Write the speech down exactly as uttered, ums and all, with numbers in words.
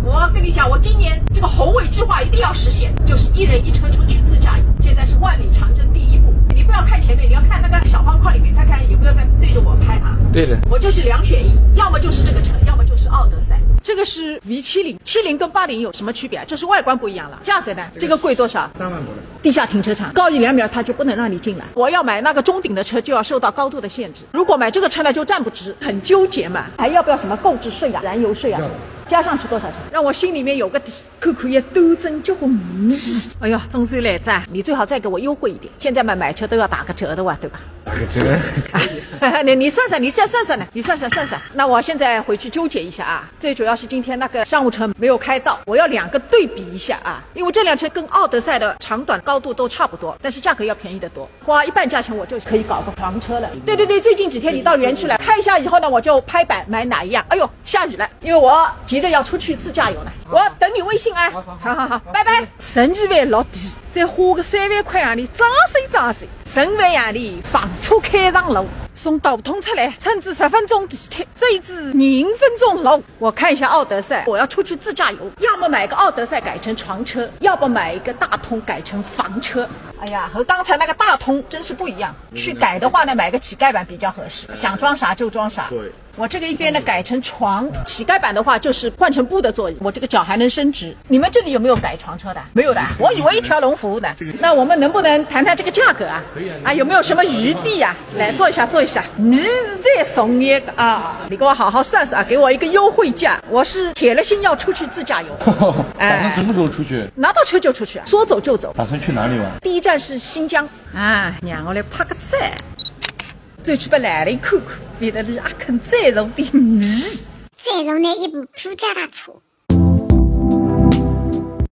我跟你讲，我今年这个宏伟计划一定要实现，就是一人一车出去自驾游。现在是万里长征第一步，你不要看前面，你要看那个小方框里面，看看有没有在对着我拍啊。对着。我就是两选一，要么就是这个车，要么就是奥德赛。这个是 V 七零，七零跟八零有什么区别？就是外观不一样了。价格呢？这个贵多少？三万多了。地下停车场高于两米二，它就不能让你进来。我要买那个中顶的车，就要受到高度的限制。如果买这个车呢，就站不直，很纠结嘛。还要不要什么购置税啊、燃油税啊什么？加上去多少钱？让我心里面有个底。看看也斗争结果没。哎呀，总算来着，你最好再给我优惠一点。现在嘛，买车都要打个折的哇，对吧？打个折。你你算算，你再算算呢？你算算算算。那我现在回去纠结一下啊。最主要是今天那个商务车没有开到，我要两个对比一下啊。因为这辆车跟奥德赛的长短高度都差不多，但是价格要便宜得多，花一半价钱我就可以搞个房车了。对对对，最近几天你到园区来看一下，以后呢我就拍板买哪一样。哎呦，下雨了，因为我急着要出去自驾游呢。我等你微信啊。好好好，拜拜。十二万落地，再花个三万块洋钿装修装修，十万洋钿房车开上路，从大通出来，乘仔十分钟地铁，走仔廿五分钟路。我看一下奥德赛，我要出去自驾游，要么买个奥德赛改成床车，要么买一个大通改成房车。哎呀，和刚才那个大通真是不一样。去改的话呢，买个乞丐版比较合适，想装啥就装啥。对。我这个一边呢改成床，乞丐版的话就是换成布的座椅，我这个脚还能伸直。你们这里有没有改床车的？没有的，我以为一条龙服务的。那我们能不能谈谈这个价格啊？可以啊。啊，有没有什么余地啊？来坐一下，坐一下。你是最送一个啊！你给我好好算算啊，给我一个优惠价。我是铁了心要出去自驾游。打算什么时候出去？拿到车就出去，说走就走。打算去哪里玩？第一站是新疆啊，让我来拍个照。最起码来了一看看，别的里阿肯再坐点米。再坐那一部普加大车。